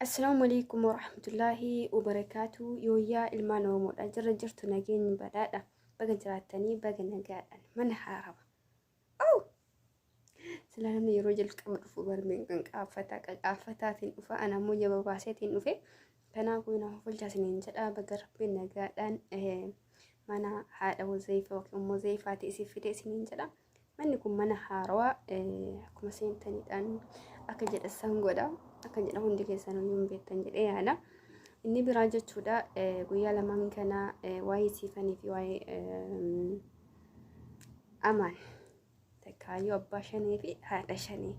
Assalaamu alaikum warahmatullaahi wabarakaatu. Yooyyaa ilmaan Oromoodha. Jirra jirtu nageenyi badhaadha. Baga jiraattanii baga nagaadhaan mana haarawa. Oh! Silaa namni yeroo jalqaba dhufu barmeen qanqaafataa qaqaafataatiin dhufa. Ana ammoo jaba baaseetiin dhufe. Kanaafuu nama fulchaa isiniin jedha. Baga rabbiin nagaadhaan mana haadha Wazayfaa yookiin immoo Zayfaati isin fide isiniin jedha. Manni kun mana haarawaa akkuma seentaniidhaan akka jedha san godha. Akka jedha hundi keessan iyyuu hin beektan jedhee yaada. Inni biraa jechuudha guyyaa lamaan kana waa'ee siifanii fi waa'ee amaan takkaayyuu abbaa shanee fi haadha shanee.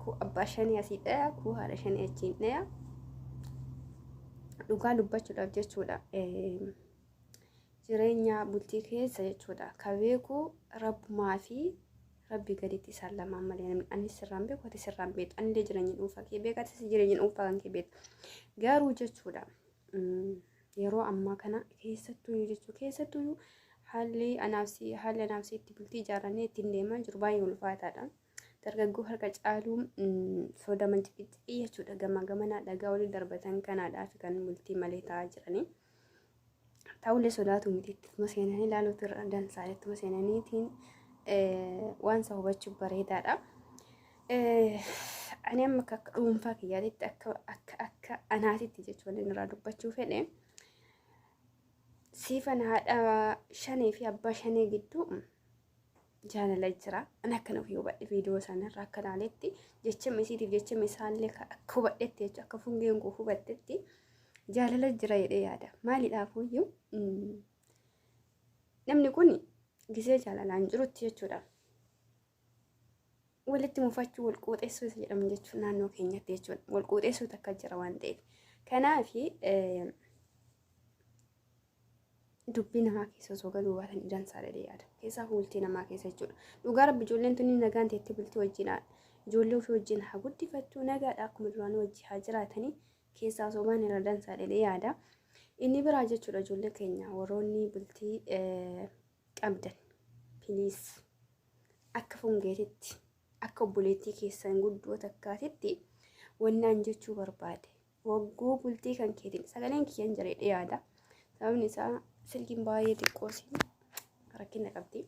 Kuu abbaa shanee asii dhaya kuu haadha shanee achiin dhaya. Dhugaa dubbachuudhaaf jechuudha. Jireenya bultii keessa jechuudha ka beeku rabbumaa fi rabbi gaditti isaan lamaan malee namni ani sirraan beeku ati sirraan beektu anillee jireenya dhuunfaa kee beeka atis jireenya dhuunfaa kan kee beektu garuu jechuudha yeroo ammaa kana keessattuu jechuu keessattuu haalli anaafsi haalli anaafsi itti bultii ijaarrannee ittiin deemaa jiru baay'ee ulfaataadha. Dargaggoo harka caaluu soda manciqicciqii jechuudha gama gamanaa dhagaa olii darbatan kanaadhaaf kan bultii malee ta'aa jiranii. Ta'ullee sodaatu miti ittuma seenanii ilaaluutu irra dansaa ittuma seenaniitiin waan isa hubachuuf bareedaadha. Ani amma akka dhuunfaa kiyyaatitti akka akka akka anaatitti jechuun inni irraa dubbachuu fedhe siifan haadha shanee fi abbaa shanee gidduu jaalala jira. Ani akkana ofii hubadhe viidiyoo isaanii irraa akka ilaaletti jechama isiitiif jechama isaallee akka hubadhetti jechuudha akka fungeen koo hubattetti jaalala jira jedhee yaada. Maaliidhaafuyyuu namni kun gisee jaalalaan jirutti jechuudha. Walitti mufachuu wal quuxessuu isa jedhamu jechuudha naannoo keenyatti jechuudha. Wal quuxessuu takka jira waan ta'eef. Kanaaf dubbii namaa keessa osoo galuu baatan dansaa jedhee yaada. Keessaa bultii namaa keessa jechuudha. Dhugaa rabbi ijoolleen tuni nagaan teetti bultii wajjin ijoollee ofii wajjin haa guddifattu nagaadha akkuma duraanii wajji haa jiraatanii keessaa osoo baan irra dansaa jedhee yaada. Inni biraa jechuudha ijoollee keenya warroonni bultii qabdan piliis akka fungeetitti akka obboleettii keessan guddoo takkaatitti wannaan jechuu barbaade Wagguu bultii kan keetiin sagaleen kiyya hin jireedhe yaada. Sababni isaa silkiin baay'ee xiqqoosi rakkina qabdi.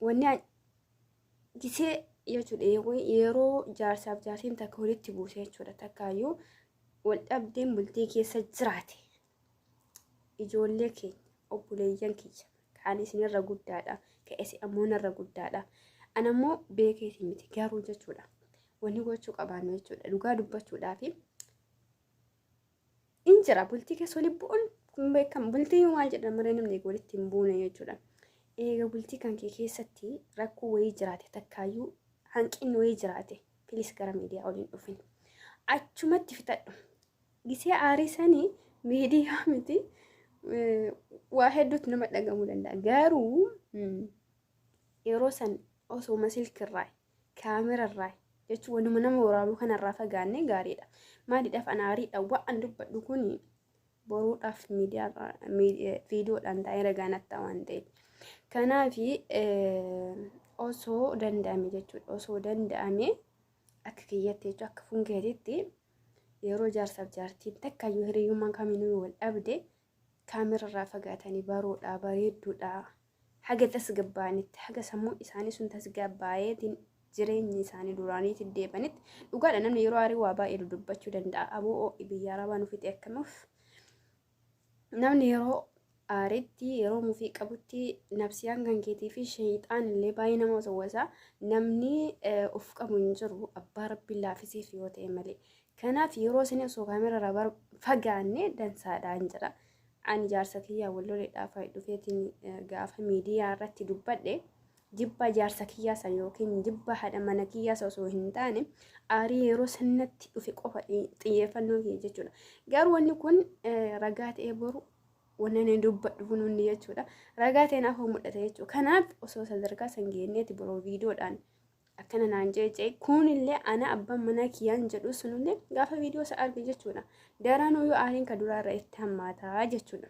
Wanni gisee jechuudha yeroo jaarsaaf jaartiin takka walitti buuse jechuudha takkaayyuu wal dhabdeen bultii keessa jiraate ijoollee keenya obboleeyyan kiyya kaan isinirra guddaadha ka isin ammoo narra guddaadha an ammoo beekeeti miti garuu jechuudha wanni gochuu qabaannu jechuudha dhugaa dubbachuudhaa fi in jira bultii keessa walitti bu'uun kun beekamu bultii maal jedhama malee namni eega walitti hin buune jechuudha eega bultii kan kee keessatti rakkoo wayii jiraate takkaayyuu hanqinni wayii jiraate pilis gara miidiyaa oliin dhufin achumatti fixadhu Gisee aarii sanii miidiyaa miti waa hedduutu nama dhagahamuu danda'a. Garuu yeroo san osoo silkirraa kaamerarraa jechuun wanuma nama waraabuu kanarraa fagaannee gaariidha. Maaliidhaaf an aariidha waan dubbadhu kun boruudhaaf miidiyaa viidiyoodhaan taa'ee ragaa natti waan ta'eef. Kanaaf osoo danda'ame jechuudha osoo danda'ame akka kiyyatti jechuudha akka funkeetitti yeroo jaarsaaf jaartiin takkayyuu hiriyyummaan kamiinuu wal dhabde kaamerarraa fagaatanii baroodhaa bareedduudhaa haga tasgabbaa'anitti haga sammuu isaanii sun tasgabbaa'eetiin jireenya isaanii duraaniitti deebanitti dhugaadha namni yeroo aarii waa baay'ee dudubbachuu danda'a aboo oo'i biyya arabaa nu fixe akkanuuf Namni yeroo aaretti yeroo mufii qabutti nafsiyaan kan keetii fi sheeyxaan illee baay'ee nama wasawwasa. Namni of qabu hin jiru abbaa rabbiin laafisiif yoo ta'e malee. Kanaaf yeroo isin osoo kaamera irraa fagaanne dansaadha hin jedha. Ani jaarsa kiyyaa wal loleedhaaf dhufeetiin gaafa miidiyaa irratti dubbadhe jibba jaarsa kiyyaa san yookiin jibba haadha mana kiyyaa san osoo hin taane aarii yeroo sannatti dhufe qofa xiyyeeffannoo kiyya jechuudha. Garuu wanni kun ragaa ta'ee boru wanni ani dubbadhu kun hundi jechuudha. Ragaa ta'ee naaf mul'ata jechuudha. Kanaaf osoo sadarkaa san geenyeeti boroo viidiyoodhaan akkana naan jeecee kunillee ana abbaan manaa kiyyaan jedhu sunillee gaafa viidiyoo isa arge jechuudha. Daranuu yoo aariin ka duraarra itti hammaataa jechuudha.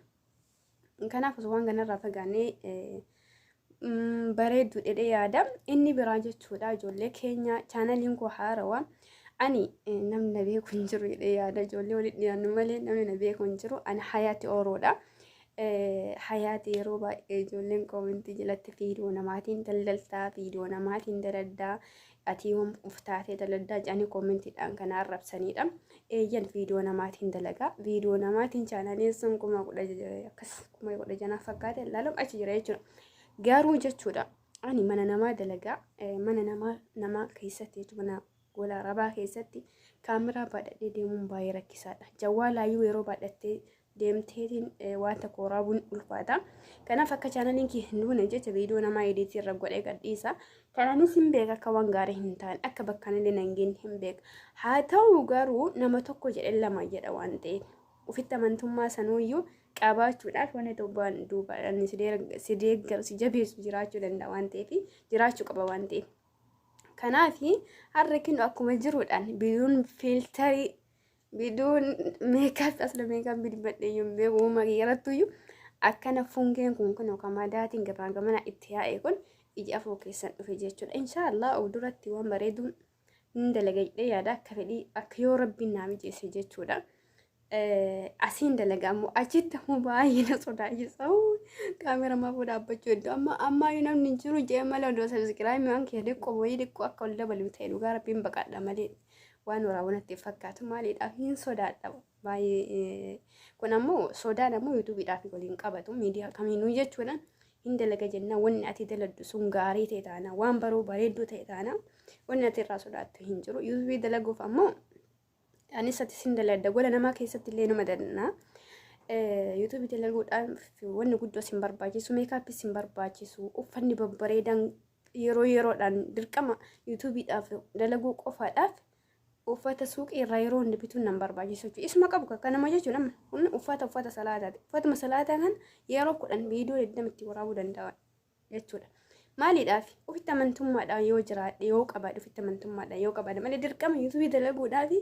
Kanaaf osoo waan kanarraa fagaannee bareeddu dhedhee yaada. Inni biraa jechuudha ijoollee keenya chaanaliin koo haarawaa. Ani namni na beeku hin jiru jedhee yaada ijoollee waliin dhiyaannu malee namni na beeku hin jiru. Ani Hayaati Oroodha. Hayaati yeroo baay'ee ijoolleen koomentii jalatti viidiyoo namaatiin daldaltaa, viidiyoo namaatiin daladdaa, atii yoom uf taatee daladdaa jedhanii koomentiidhaan kan arrabsanidha. Eeyyan viidiyoo namaatiin dalagaa. Viidiyoo namaatiin chaanaliin sun 16,000 akkas 16,000 fakkaate ilaalum achi jira jechuudha. Garuu jechuudha ani mana namaa dalagaa mana namaa keessatti jechuudha mana gola arabaa keessatti kaameraa baadhadhee deemuun baay'ee rakkisaadha. Jawwaalaayyuu yeroo baadhattee deemteetiin waan tokko waraabuun ulfaata. Kanaaf akka chaanaliin kee hin duune jecha viidiyoo namaa ediitii irra godhee gadhiisa. Kanaanis hin beeka akka waan gaarii hin taane akka bakkaan illee nan geenye hin beeka. Haa ta'u garuu nama tokko jedhe lama jedha waan ta'eef ofitti amantummaa sanuuyyuu qabaachuudhaaf wanni duubaan duubaan si deeggaru si jabeessu jiraachuu danda'a waan ta'eef jiraachuu qaba waan ta'eef. Kanaaf har'a kennu akkuma jiruudhaan biduun fiiltarii biduun meekaappii asla meekaappii dibadhee iyyuu hin beeku uuma kiyyarattuyyuu akkana fungeen kun kun yookaan madaatiin gabaa gamana itti yaa'e kun ija afoo keessan dhufe jechuudha. Inshaallah of duratti waan bareeduun hin dalaga jedhee yaada akka fedhii akka yoo rabbiin naa mijeesse jechuudha. Asiin dalaga ammoo achitti ammoo baay'ee na sodaachisa. Kaamera maafuu dhaabbachuu hedduu amma ammaayyuu namni hin jiru jee malee odoo sabiskiraayimii waan kiyya xiqqoo wayii xiqqoo akka ol dabalu ta'e dhugaa rabbiin baqadha malee waan waraabuu natti fakkaatu maaliidhaaf hin sodaadha baay'ee. Kun ammoo sodaan ammoo yuutuubiidhaaf waliin qabatu miidiyaa kamiinuu jechuudha. Hin dalaga jennaan wanni ati daladdu sun gaarii ta'e taana waan baruu bareedduu ta'e taana wanni ati irraa sodaattu hin jiru. Yuutuubii dalaguuf ammoo anis ati sin daladda gola namaa keessatti illee numa danda'a. Yuutuubii dalaguudhaan wanni guddoo sin barbaachisu meekaappii sin barbaachisu uffanni babbareedan yeroo yeroodhaan dirqama yuutuubiidhaaf dalaguu qofaadhaaf uffata suuqii irraa yeroo hundi bituun nan barbaachisu jechuudha. Isuma qabu kanama jechuun amma kun uffata uffata salaataati. Uffatuma salaataa kan yeroo 10 viidiyoo 20 itti waraabuu danda'a jechuudha. Maaliidhaaf ofitti amantummaadhaan yoo jiraadhe yoo qabaadhe ofitti amantummaadhaan yoo qabaadhe malee dirqama yuutuubii dalaguudhaaf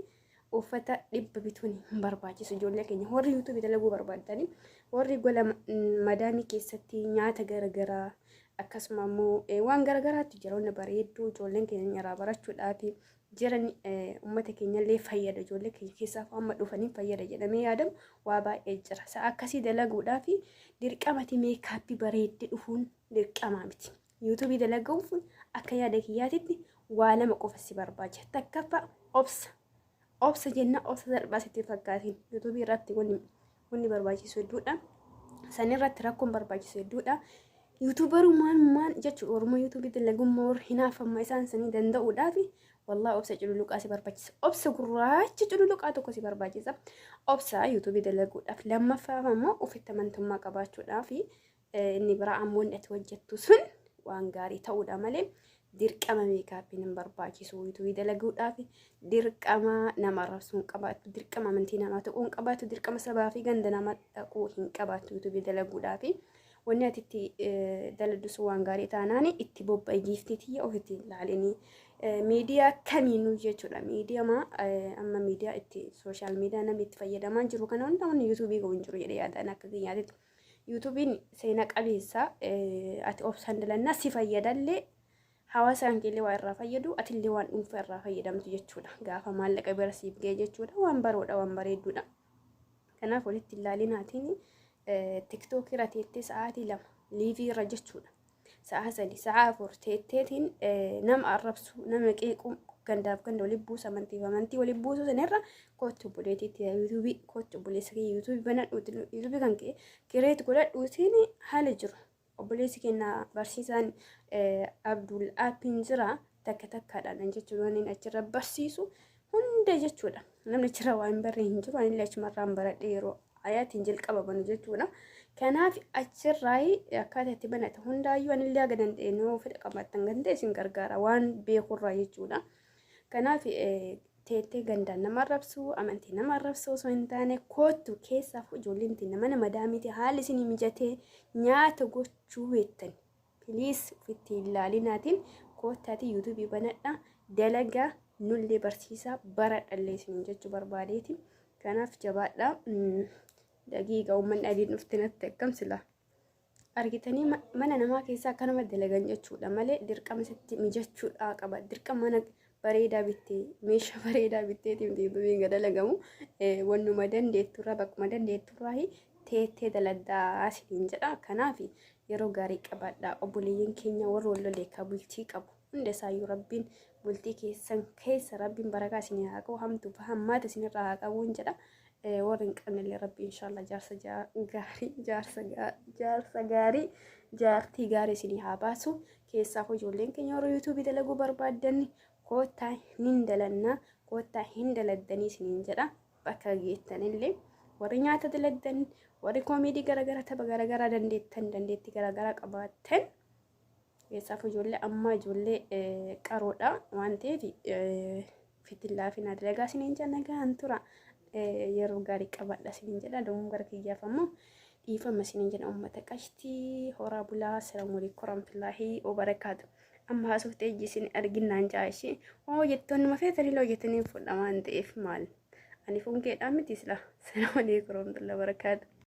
uffata 100 bituun hin barbaachisu. Ijoollee keenya warri yuutuubii dalaguu barbaaddanii warri gola madaamii keessatti nyaata garaagaraa akkasuma immoo waan garaagaraatti jira wanni bareedduu ijoolleen keenya irraa barachuudhaaf jiran uummata keenyallee fayyada ijoollee keenya keessaaf amma dhufanii fayyada jedhamee yaadamu waa baay'ee jira. Sa'a akkasii dalaguudhaaf dirqamati meekaappii bareeddee dhufuun dirqamaa miti. Yuutuubii dalaguuf akka yaada kiyyaatitti waa lama qofa si barbaachisa. Takkaffaa obsa. Obsa jenna obsa salphaa sitti fakkaatiin yuutuubii irratti wanni barbaachisu hedduudha. San irratti rakkoon barbaachisu hedduudha. Yuutuubarummaan maan jechuudha Oromoo yuutuubii dalagummaa warri hinaafamma isaan sanii danda'uudhaaf wallaahi obsa cululuqaa si barbaachisa. Obsa gurraacha cululuqaa tokko si barbaachisa. Obsa yuutuubii dalaguudhaaf lammaffaa ammoo ofitti amantummaa qabaachuudhaaf inni biraa ammoo inni ati hojjettu sun waan gaarii ta'uudha malee dirqama meekaappiin hin barbaachisu yuutuubii dalaguudhaaf dirqama nama arrabsuu hin qabaattu dirqama amantii namaa tuquu hin qabaattu dirqama sabaa fi ganda nama dhaquu hin qabaattu yuutuubii dalaguudhaaf wanni ati itti daladdu sun waan gaarii taanaan itti bobba'i giiftii tiyya ofitti ilaalinii miidiyaa kamiinuu jechuudha miidiyaa amma miidiyaa itti sooshaal miidiyaa namni itti fayyadamaa jiru kana hunda wanni yuutuubii qabu hin jiru jedhee yaadaan akka kiyyaatitti. Yuutuubiin seena qabeessa ati obsaan dalannaa si fayyadallee hawaasa kan keellee waa irraa fayyadu atillee waan dhuunfaa irraa fayyadamtu jechuudha. Gaafa maallaqa bira siif ga'e jechuudha waan baroodha waan bareedduudha. Kanaaf walitti ilaalinaatiin tiktookii irra teettee sa'aatii 2 liivii irra jechuudha. Sa'a 3 sa'a 4 teetteetiin nama arrabsu nama qeequu gandaaf ganda walitti buusu amantiif amantii walitti buusu sanirra kootti obboleettiitti yuutuubii kootti obboleessa kee yuutuubii banadhuuti yuutuubii kan kee kireet godhadhuutiin haala jiru obboleessi keenya barsiisaan Abdul Aappiin jira takka takkaadhaan jechuun waan inni achirra barsiisu hunda jechuudha. Namni achirra waan hin barre hin jiru anillee achumarraan baradhe yeroo ayaatiin jalqaba banu jechuudha. Kanaaf achirraa akkaataa itti banate hundaayyuu anillee haga danda'e yoo fedha qabaattan kan ta'e isin gargaara waan beekurraa jechuudha. Kanaaf teettee gandaan nama arrabsuu amantii nama arrabsuu osoo hin taane koottu keessaaf ijoolleen teenya mana madaamiiti haalli isinii mijatee nyaata gochuu beektan. Please ofitti hin laalinaatiin koottaatii yuutuubii banadha dalagaa nullee barsiisaa baradhallee isiniin jechuu barbaadeeti. Kanaaf jabaadha. Daqiiqa uummanni adiin dhufte natti akkam sila. Argitanii mana namaa keessaa akkanuma dalagan jechuudha malee dirqama isatti mijachuudha qaba. Dirqama mana Bareedaa bittee, meeshaa bareedaa bitteetii miti yuutuubiin gad dalagamu. Wannuma dandeetturraa, bakkuma dandeetturraa teettee daladdaa isiniin jedha. Kanaaf yeroo gaarii qabaadhaa, obboleeyyan keenya warra wal lolee ka bultii qabu. Hunda isaayyuu Rabbiin bultii keessan keessa Rabbiin barakaa isinii haa qabu, hamtuu fi hammaata isinirraa haa qabuun jedha. Warra hin qabnellee Rabbi inshaallah jaarsa gaarii, jaarsa gaarii, jaartii gaarii isinii haa baasu. Keessaaf ijoolleen keenya warra yuutuubii dalaguu barbaaddan, koottaa nin dalannaa, koottaa hin daladdanii isiniin jedha. Bakka geettanillee warri nyaata daladdan, warri koomeedii garaagaraa, tapha garaagaraa dandeettan, dandeettii garaagaraa qabaattan, keessaaf ijoollee ammaa ijoollee qaroodha waan ta'eef fitillaa fi dalagaa isiniin jedha. Nagaan tura, yeroo gaarii qabadha isiniin jedha. Doon gara kiyyaaf ammoo dhiifama isiniin jedha. Uummata qashtii, horaa bulaa. Salaamu alaikum warahmatullaahi wabarakaatu. Amma haasoftee ijji isin arginnaan jaa ishee hoo jettoonni ma feetanii loo jettanii fudha waan ta'eef maal ani funkeedhaan miti sila. Salaamu alaikum warahmatullaahi wabarakaatu.